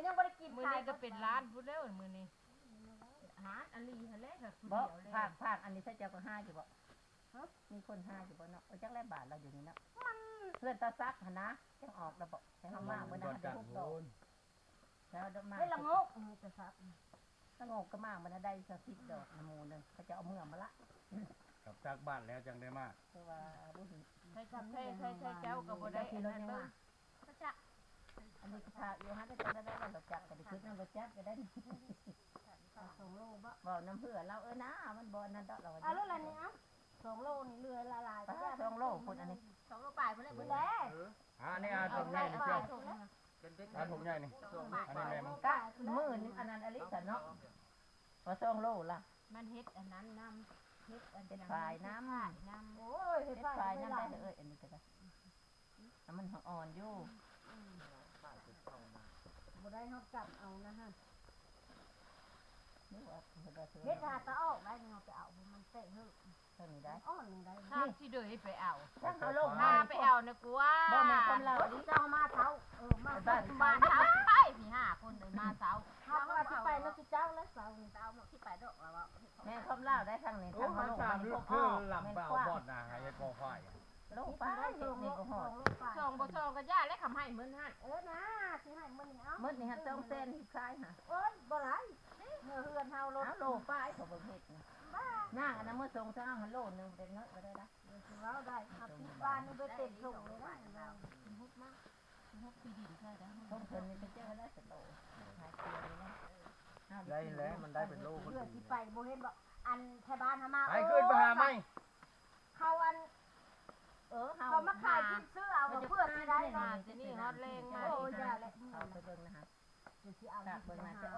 ຍັງບໍ່ໄດ້ກິນ ມື້ນີ້ກໍເປັນລ້ານພຸ້ນແລ້ວມື້ນີ້ ຮ້ານອາລີຫັ້ນແຫຼະ ຜູ້ດຽວເລີຍ ພາກ ພາກອັນນີ້ເຂົາເຈົ້າກໍຫາຢູ່ບໍ່? ຮະ? ມີຄົນຫາຢູ່ບໍ່ເນາະ? ໂອ້ ຈັກແລ້ວບາດລາວຢູ່ນີ້ເນາະ ມັນ ເຮືອນຕາສັກຫັ້ນນະ ຈັ່ງອອກລະບໍ່? ແຕ່ເຮົາມາມື້ນັ້ນໄດ້ຫົກດອກ ແລ້ວມາ ເຮັດລະໂງກ ເອີ ຕາສັກ ລະໂງກກໍມາມື້ນັ້ນໄດ້ຊາວສິບດອກນຳໝູ່ໜຶ່ງ ເຂົາເຈົ້າເອົາເມືອມາລະ ກັບຈັກບາດແລ້ວຈັ່ງໄດ້ມາ ຄືວ່າບໍ່ເຫັນ ໃຊ້ ໃຊ້ ໃຊ້ເຈົ້າກໍບໍ່ໄດ້ອັນນັ້ນເລີຍ ຈັກ ອັນນີ້ກໍພາຢູ່ຫັ້ນ ແຕ່ລະໄດ້ລົດຈັກກໍໄດ້ຂຶ້ນນຳລົດຈັກກໍໄດ້ ສອງໂລບໍ່? ເວົ້ານຳເພື່ອລາວ ເອີນາ ມັນບໍ່ອັນນັ້ນດອກ ລາວວ່າ ເອົາໂລດລະນີ້ ເອົາ ສອງໂລນີ້ເຫຼືອຫຼາຍໆ ປາ ສອງໂລພຸ້ນ ອັນນີ້ ສອງໂລປາຍພຸ້ນແຫຼະ ພຸ້ນແຫຼະ ເອີ ອັນນີ້ ອັນຖົງໃຫຍ່ນີ້ ເຈົ້າ ອັນຖົງໃຫຍ່ນີ້ ອັນນີ້ແມ່ນ ກະມື້ນີ້ອັນນັ້ນອະລິຊັ້ນເນາະ ວ່າສອງໂລລະ ມັນເຮັດອັນນັ້ນນຳ ເຮັດອັນ ເຮັດຝ້າຍນຳ ຝ້າຍນຳ ໂອ້ຍ ເຮັດຝ້າຍນຳໄດ້ເອີຍ ອັນນີ້ກໍໄດ້ ແຕ່ມັນຫາກອ່ອນຢູ່ ອືມ ບໍ່ໄດ້ ເຮົາກຳເອົານະຫັ້ນ ເຮັດຫາຕາອອກໄດ້ ເຮົາໄປເອົາ ມັນແຕກເຮີ້ ເທົ່ານີ້ໄດ້ ອ່ອນໜຶ່ງໄດ້ ທາງຊິເດີໄປເອົາ ທາງເຮົາລົງມາ ພາໄປເອົານະກວ່າ ບໍ່ແມ່ນຄວາມລາວ ເຈົ້າມາເຊົ້າ ເອີ ມາ ບ້ານເຂົາ ມາເຊົ້າ ໄປພີ້ຫ້າຄົນເລີຍ ມາເຊົ້າ ເຮົາກໍວ່າຊິໄປນຳເຈົ້າແລ້ວ ເຊົ້ານີ້ ເຈົ້າຊິໄປດອກລະເວົ້າ ແມ່ນຄວາມລາວໄດ້ທາງນີ້ ໂອ້ ທາງເຮົາລົງ ທາງນີ້ ຄືລຳເບົາ ແມ່ນກວ່າ ບ່ອນນາໃຫ້ກໍຄວາຍ ໂລປາຍ ເຮັດນີ້ກໍຮອດ ສອງບໍ່ສອງກໍຢ່າແລ້ວ ຄຳໃຫ້ມື້ນັ້ນ ເອີນາ ຊິໃຫ້ມື້ນີ້ ເອົາ ມື້ນີ້ຫັ້ນສອງແສນ ຂາຍຫາ ໂອ້ຍ ບໍ່ຫຼາຍ ເມືອເຮືອນເຮົາໂລດ ເອົາໂລປາຍ ເຂົາເບິ່ງເຮັດນະ ນາງອັນນັ້ນເມືອສົ່ງຊະ ເອົາໂລໜຶ່ງ ເດັກນ້ອຍບໍ່ໄດ້ລະ ຊິເວົ້າໄດ້ ເອົາສິບບາດນີ້ໄປເຕັມຖົງເລີຍນະ ເຮົາ ເຮົາທີ່ດິນເຂົາໄດ້ ຂອງເພິ່ນນີ້ໄປເຈີໄດ້ເປັນໂລ ຂາຍເຄືອງນີ້ນະ ໄດ້ແລ້ວ ມັນໄດ້ເປັນໂລ ເພິ່ນຊິໄປບໍ່ເຫັນບໍ່ ອັນໄທບ້ານເຮົາມາ ໄປຂຶ້ນໄປຫາໃໝ່ ເຂົາອັນ ເອີ ເຮົາ ເຂົາມາຂາຍກິນຊື້ເອົາ ເພື່ອຊິໄດ້ ມາແຕ່ນີ້ຮອດແລງມາ ໂອ້ ຢ່າແຫຼະ ເຮົາໄປເບິ່ງນະຮະ ຊິເອົາ ເບິ່ງນະ ຈະ